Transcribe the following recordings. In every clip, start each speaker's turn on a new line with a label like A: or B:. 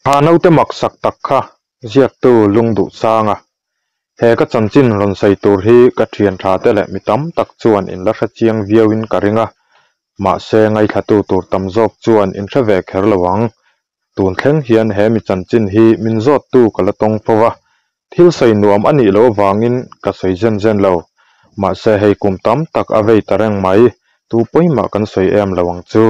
A: Kha naute maksak tak kha ziaktu Lungduhsanga. He ka chanchin rawn sawi tur hi ka thian tha te leh mi tam tak chuan in la hre chiang viau in ka ring a, mahse ngaithlatu tur tam zawk chuan in hre ve kher lo ang. Tun thleng hian he mi chanchin hi min zawttu ka la tawng fo va, thil sawi nuam a nih loh avangin ka sawi zen zen lo. Mahse hei kum tam tak a vei ta reng mai, tu pawimah kan sawi em lo ang chu.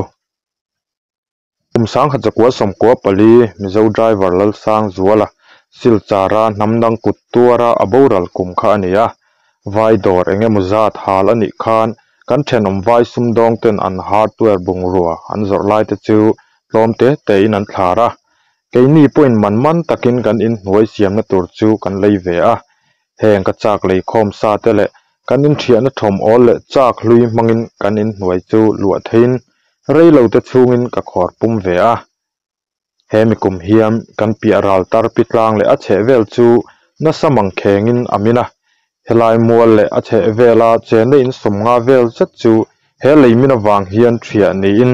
A: Kum sangkhat zakua sawmkua pali Mizo driver Lalsangzuala Silchara hnam dang kut tuara a boral kum kha a ni a. Vai dawr eng emaw zat hal a nih khan kan thenawm vai sumdawng ten an hardware bungrua an zawrh lai te chu tlawm te te in an thlar a. Keini pawhin man man takin kan inhnuai siamna tur chu kan lei ve a. Heng ka chak leikhawm sa te leh kan inthiahna thawm awl leh chak hlui hmangin kan inhnuai chu luah theiin rei lo te chhungin ka khawr pum ve a. He mi kum hian kan piah ral tar pi tlang leh a chheh vel chu nasa mang khengin a min a. Helai mual leh a chheh vela chenna in sawmnga vel zet chu he lei min avang hian thiah niin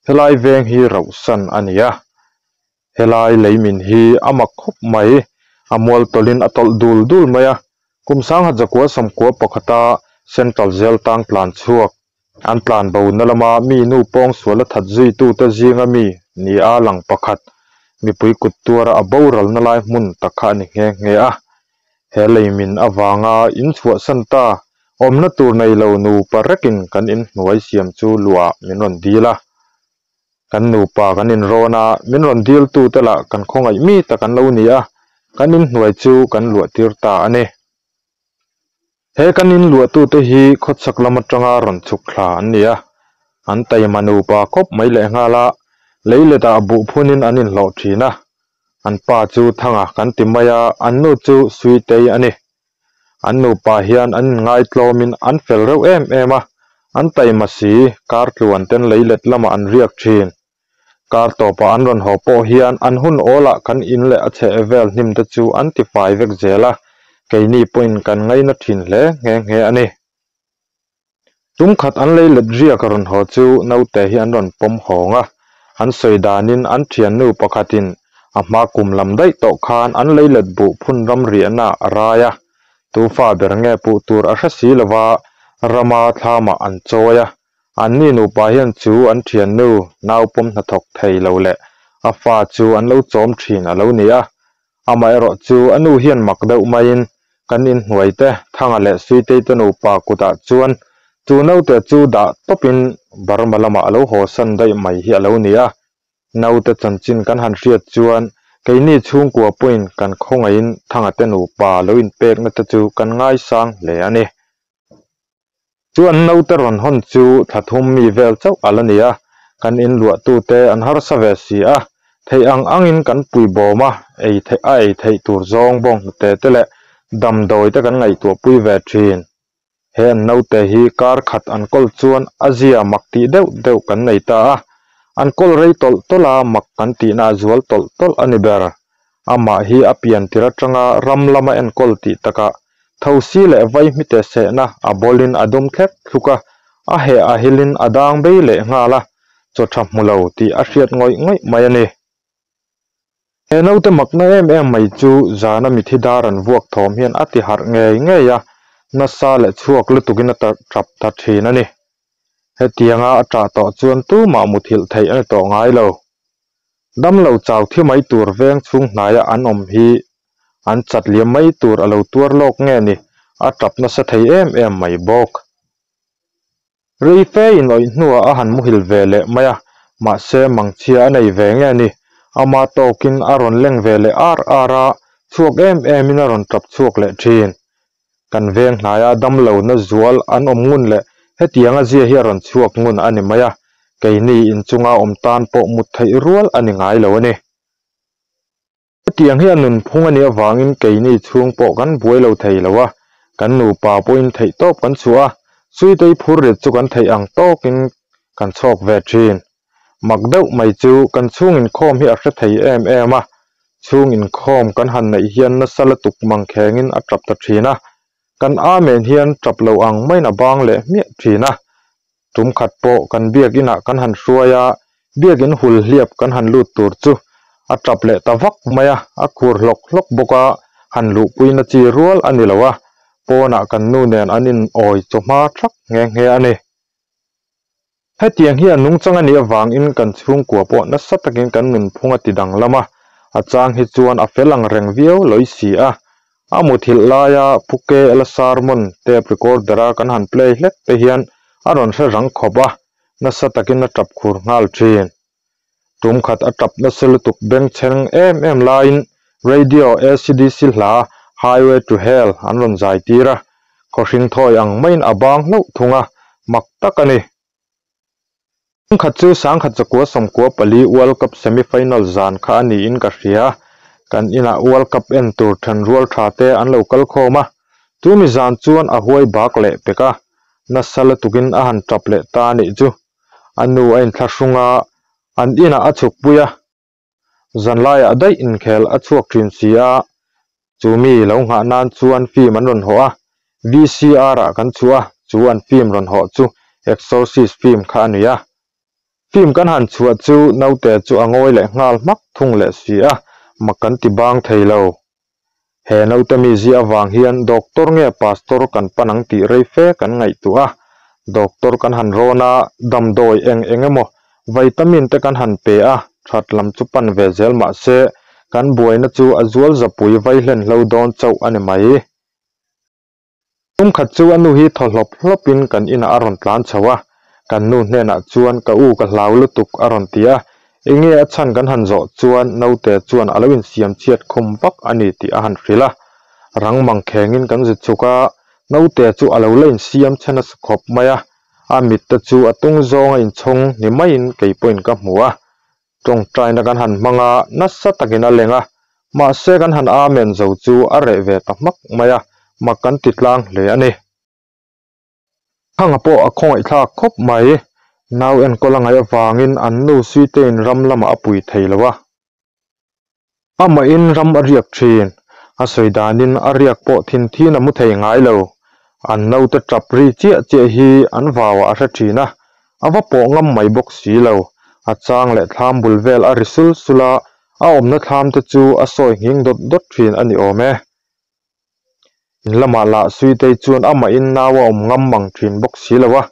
A: helai veng hi rauhsan a ni a. Helai lei min hi a mak khawp mai, a mual tawlhin a tawlh dul dul mai a, kum sangha zakua sawmkua pakhata Central Jail tang tlan chhuak, an tlan bo na lama mi nu pawng sual a that zuitute zinga mi ni a lang pakhat, mipui kut tuara a boralna lai hmun tak kha a ni nghe nghe a. He lei min avanga in chhuahsan ta, awmna tur nei lo nupa rekin kan inhnuai siam chu luah min rawn dil a. Kan nupa kan inrawn a, min rawn diltu te lah kan khawngaih mi tak an lo ni a, kan inhnuai chu kan luah tir ta a ni. He kan inluahtu te hi khawchhak lam atanga rawn chhuk thla an ni a, an taima nupa khawp mai lehnghal a, lei letah buh phunin an inhlawh thin a, an pa chu Thanga kan ti mai a, an nu chu Suitei a ni. An nupa hian an inngaitlawmin an fel reuh em em a, an taima si, kar tluan ten leilet lamah an riak thin. Kar tawpah an rawn haw pawh hian an hun awlah kan in leh a chheh vel hnim te chu an ti fai vek zel a, keini pawhin kan ngaina thin hle nghe nghe a ni. Tumkhat an leilet riak a rawn haw chu naute hi an rawn pawm hawng a, an sawi danin an thiannu pakhatin a hma kum lam daih tawh khan an leilet buh phun ram riahna a rai a, tu fa ber nge puh tur a hre si lova rama thlamah an chawi a, anni nupa hian chu an thiannu nau pawm hnathawk thei lo leh a fa chu an lo chawm thin a lo ni a, Amaherawh chu a nu hian mak deuh maiin kan inhnuai te Thanga leh Suitei te nupa kutah chuan chu naute chu dah tawpin Burma lamah a lo haw san daih mai hi a lo ni a. Naute chanchin kan han hriat chuan keini chhungkua pawhin kan khawngaihin Thanga te nupa lo inpekna te chu kan ngaisang hle a ni. Chu an naute rawn hawn chu thla thum mi vel chauh a la ni a, kan inluahtute an harsa ve si a, theih ang angin kan pui bawm a, ei theih a ei theih tur zawng bawng hnute te leh damdawi te kan ngaihtuahpui ve thin. He an naute hi kar khat an kawl chuan a zia mak tih deuh deuh kan nei ta a, an kawl rei tawlh tawlh a, mak kan tihna a zual tawlh tawlh a ni ber. Amah hi a pian tir atanga ram lama enkawl tih takah Thosi leh vaihmite sehna a bawlin a dum thlek thluk a, a heh a hilin a dang bei leh nghal a, chaw tha hmu lo tih a hriat ngawih ngawih mai a ni. He naute makna em em mai chu zana mithi dar an vuak thawm hian a ti harh ngei ngei a, nasa leh chhuak lutukin a tap ta thin a ni. Hetianga a tah tawh chuan tumah muthilh theih a ni tawh ngai lo. Damlo chau thi mai tur veng chhung hnaia an awm hi an chat liam mai tur a lo tuar lawk nge ni, a tap nasa thei em em mai bawk. Rei fe in awih hnuah a han muhil ve leh mai a, mahse mangchhia a nei ve nge ni, ama tawkin a rawn leng ve leh ar ar a, chhuak em emin a rawn tap chhuak leh thin. Kan veng hnaia damlo na zual an awm ngun leh hetianga zia hi a rawn chhuak ngun a ni mai a, keini inchunga awm tan pawh mut theih rual a ni ngai lo a ni. Hetiang hi a nunphung a nih avangin keini chhung pawh kan buai lo thei lo a, kan nupa pawhin theih tawp kan chhuah a, Suitei phur rit chu kan theih ang tawkin kan chhawk ve thin. Mak deuh mai chu kan chhung inkhawm hi a hre thei em em a, chhung inkhawm kan han neih hian nasa lutuk mangkhengin a tap ta thin a, kan amen hian tap lo ang maiin a bang leh hmiah thin a. Tum khat pawh kan biakinah kan han hruai a, biakin hul hliap kan han lut tur chu A tap leh ta vak mai a, a khur hlawk hlawk bawk a, han luhpuina chi rual a ni lo a, pawnah kan nu nen an in awi chawhma thak nghe nghe a ni. Hetiang hi a nungchang a nih avangin kan chhungkua pawh nasa takin kan nunphung a ti danglam a, a chang hi chuan a fel ang reng viau lawi si a. A muthilh laia Pu KL sermon tape recorder a kan han play hlek te hian a rawn hre rang khawp a, nasa takin a tap khur nghal thin. Tum khat a tap nasa lutuk bengchheng em em laiin radio ACDC hla Highway to Hell an rawn zai tir a, khawhring thawi ang maiin a bang hlauh thung a, mak tak a ni. Tum khat chu sangkhat zakua sawmkua pali World Cup semi final zan kha a niin ka hria. Kan inah World Cup en tur thenrual tha te an lo kal khawm a, chumi zan chuan a huai bak leh pek a, nasa lutukin a han tap leh ta a nih chu. A nu a inthlahrung a, an inah a chhukpui a. Zanlaiah daih inkhel a chhuak thin si a, chu mi lo nghah nan chuan film an rawn hawh a, VCR ah kan chhuah a, chu an film rawn hawh chu Exorcist film kha a ni a. Film kan han chhuah chu naute chu a ngawi leh nghal hmak thung leh si a, mak kan ti bang thei lo. He naute mi zia avang hian doctor nge pastor kan pan ang tih rei fe kan ngaihtuah a, doctor kan han rawn a, damdawi eng eng emaw vitamin te kan han pe a, that lam chu pan ve zel mah se kan buaina chu a zual zapui vai hlen hlo dawn chauh a ni mai. Tum khat chu a nu hi thaw hlawp hlawpin kan inah a rawn tlan chho a, kan nu hnenah chuan ka u ka hlau lutuk a rawn ti a, enge a chhan kan han zawh chuan naute chuan a lo insiam chhiat khum vak a ni tih a han hrilh a, rang mang khengin kan zut chhuk a, naute chu a lo la insiam chhe nasa khawp mai a, a mit te chu a tung zawng a inchhawng ni maiin kei pawhin ka hmu a, Tawngtaina kan han hmang a, nasa takin a leng a, mahse kan han amen zo chu a reh ve ta hmak mai a, mak kan ti tlang hle a ni. Thanga pawh a khawngaihthlak khawp mai, nau enkawl a ngaih avangin an nu Suitein ram lamah a pui thei lo a. Amahin ram a riak thin, a sawi danin a riak pawh thin thin a mu thei ngai lo. An naute tap ri chiah chiah hi an vauah a hre thin a, A va pawh ngam mai bawk si lo. A chang leh thlam bul vel a ri sul sul a, a awmna thlam te chu a sawi nghing dawt dawt thin a ni awm e. In lamah lah Suitei chuan amahin nau a awm ngam mang thin bawk si lo a,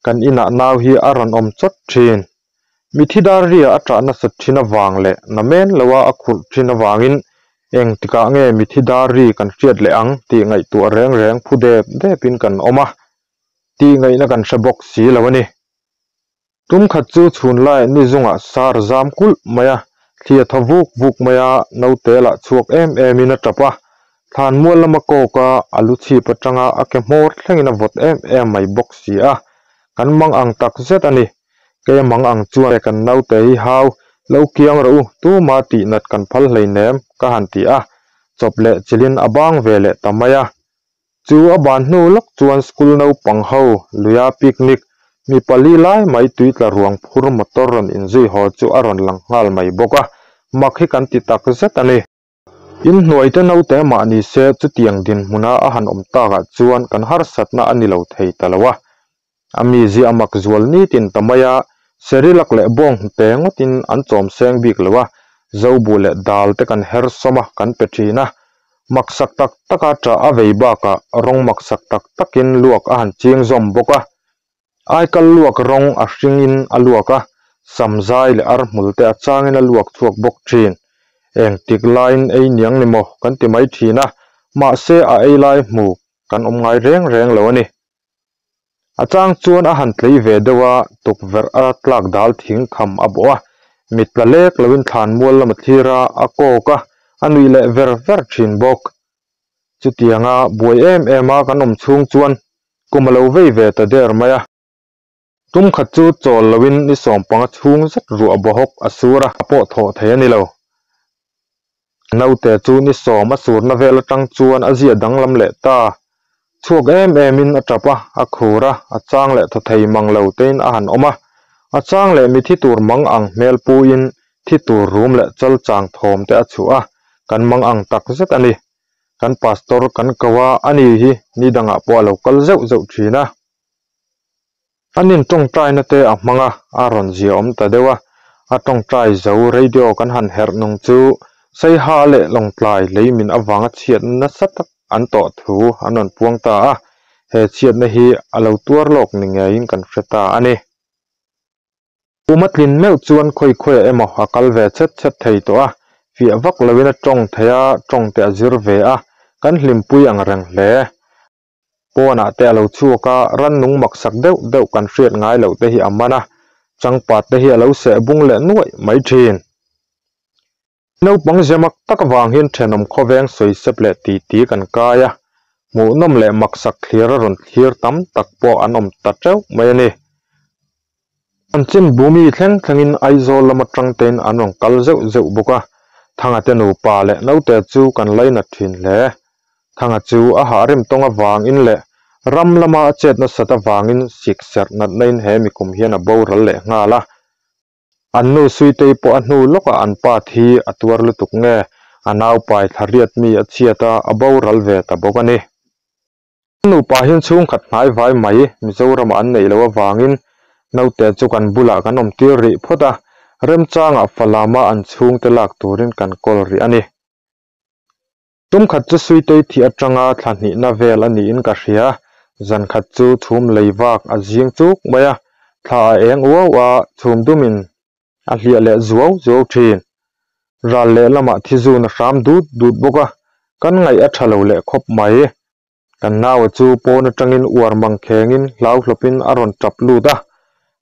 A: kan inah nau hi a rawn awm chawt thin. Mithi dar ria a ṭah nasat thin avang leh na men loa a khurh thin avangin engtikah nge mithi dar ri kan hriat leh ang tih ngaihtuah reng reng phu dep depin kan awm a. Tih ngaihna kan hre bawk si lo a ni. Tum khat chu chhun lai ni zungah sar zam kulh mai a, thli a thaw vuk vuk mai a, naute lah chhuak em em in a tap a. Thlan mual lama kawk a, a lu chhip atanga a ke hmawr thlengin a vawt em em mai bawk si a. Kan mang ang tak zet a ni. Kei mang ang chuan kan naute hi hau, lo kiang rawh u, tuma tih nat kan phal hleinem, ka han ti a. Chawp leh chilhin a bang ve leh ta mai a. Chu a ban hnu lawk chuan school naupang ho luia picnic mi pali lai mai tui tla ruang phur motor rawn inzui haw chu a rawn lang nghal mai bawk a, mak hi kan ti tak zet a ni. Inhnuai te naute mah ni se chutiang dinhmuna a han awm takah chuan kan harsatna a ni lo thei ta lo a. A mizia a mak zual nitin ta mai a, Serilak leh bawng hnute ngawtin an chawm seng bik lo a, Zobu leh dal te kan her sawm a, kan pe thin a. Maksak tak taka ṭah a vei bakah rawng maksak tak takin luak a han ching zawm bawk a. Aikal luak rawng a hringin a luak a, samzai leh arhmul te a changin a luak chhuak bawk thin. Engtik laiin ei niang ni maw kan ti mai thin a, mahse a ei lai hmu kan awm ngai reng reng lo a ni. A chang chuan a han tlei ve deuh a, tukverh a tlak dal thing kham a bawh a, mit tla lek loin thlan mual lam a thlir a, a kawk a, a nuih leh ver ver thin bawk. Chutianga buai em em a kan awm chhung chuan kum a lo vei ve ta der mai a. Tum khat chu chawl loin ni sawmpanga chhung zet ruah bawhawk a sur a, a pawh thawh thei a ni lo. Naute chu ni sawm a surna vel atang chuan a zia danglam leh ta. Chhuak em emin a tap a, a khur a, a chang leh thaw thei mang lo tein a han awm a. A chang leh mi thi tur mang ang hmel puin thi tur rum leh chal chang thawm te a chhuah a, kan mang ang tak zet a ni. Kan pastor kan ko a, ani hi ni dangah pawh a lo kal zeuh zeuh thin a. An intawngtaina te a hmang a, a rawn zia awm ta deuh a. A tawngtai zo radio kan han herh nung chu Saiha leh Lawngtlai lei min avanga chhiatna nasa tak an tawh thu an rawn puang ta a, he chhiatna hi a lo tuar lawk ni ngeiin kan hre ta a ni. Kum a tlin meuh chuan khawi khawiah emaw a kal ve chhet chhet thei tawh a, fiah vak loin a tawng thei a, tawng te a zir ve a, kan hlimpui ang reng hle. Pawnah te a lo chhuak a, rannung maksak deuh deuh kan hriat ngai loh te hi a man a, changpat te hi a lo seh bung leh nuaih mai thin. Naupang zemak tak avang hian thenawm khawveng sawisep leh titi kan kai a, hmuhnawm leh maksak thlir a rawn thlir tam tak pawh an awm ta teuh mai a ni. Chanchin Bhumi thleng thlengin Aizawl lam atang tein an rawn kal zeuh zeuh bawk a, Thanga te nupa leh naute chu kan lainat thin hle. Thanga chu a hah rem tawng avangin leh ram lama a chet nasat avangin sikserh natna in he mikum hian a boral leh nghal a. An nu Suitei pawh a hnu lawkah an pa thi a tuar lutuk nge a naupai thla riat mi a chhiat a, a boral ve ta bawk a ni. An nupa hian chhungkhat hnai vai mai Mizoramah an neih loh avangin naute chu kan bulah kan awm tir rih phawt a, remchangah Falama an chhungte lak turin kan kawl rih a ni. Tumkhat chu Suitei thih atanga thla hnihna vel a niin ka hria. Zankhat chu chhum lei vak a zing chuk mai a, thla a eng uau a, chhum dumin a hliah leh zuau zuau thin. Ral lehlamah thizun a hram dut dut bawk a, kan ngaih a tha lo leh khawp mai. Kan naua chu pawn atangin uar mang khengin hlau hlawpin a rawn tap lut a,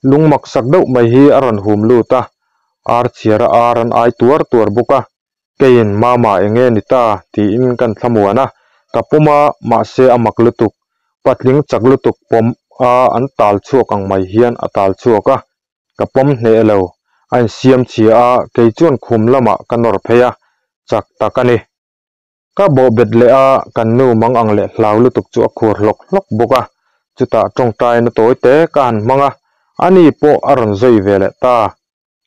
A: lung maksak deuh mai hi a rawn hum lut a, ar chhiara ar an ai tuar tuar bawk a, keiin Mama enge ni ta tiin kan thlamuan a, ka pawm a, mahse a mak lutuk, patling chak lutuk pawm a an tal chhuak ang mai hian a tal chhuak a, ka pawm hneh lo, a insiam chhia a, kei chuan khum lamah ka nawr phei a, chak tak a ni. Ka bawh bet leh a, kan nu mang ang leh hlau lutuk chu a khur hlawk hlawk bawk a, chutah tawngtaina tawi te ka han hmang a, ani pawh a rawn zui ve leh ta.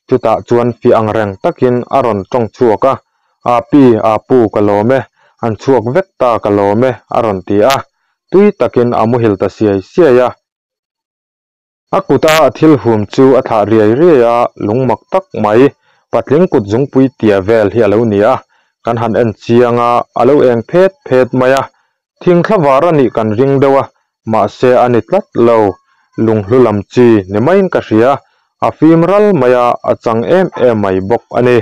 A: Chutah chuan fiah ang reng takin a rawn tawng chhuak a, Api, Apu ka lawm e, an chhuak vek ta ka lawm e a rawn ti a, tui takin a muhil ta siai siai a. A kuta a thil hum chu a thlah riai riai a, lung mak tak mai, patling kut zungpui tia vel hi a lo ni a, kan han en chiang a, a lo eng phet phet mai a, thing thla var a nih kan ring deuh a, mahse a ni tlat lo, lunghlu lam chi ni maiin ka hria, a fim ral mai a, a chang em em mai bawk a ni.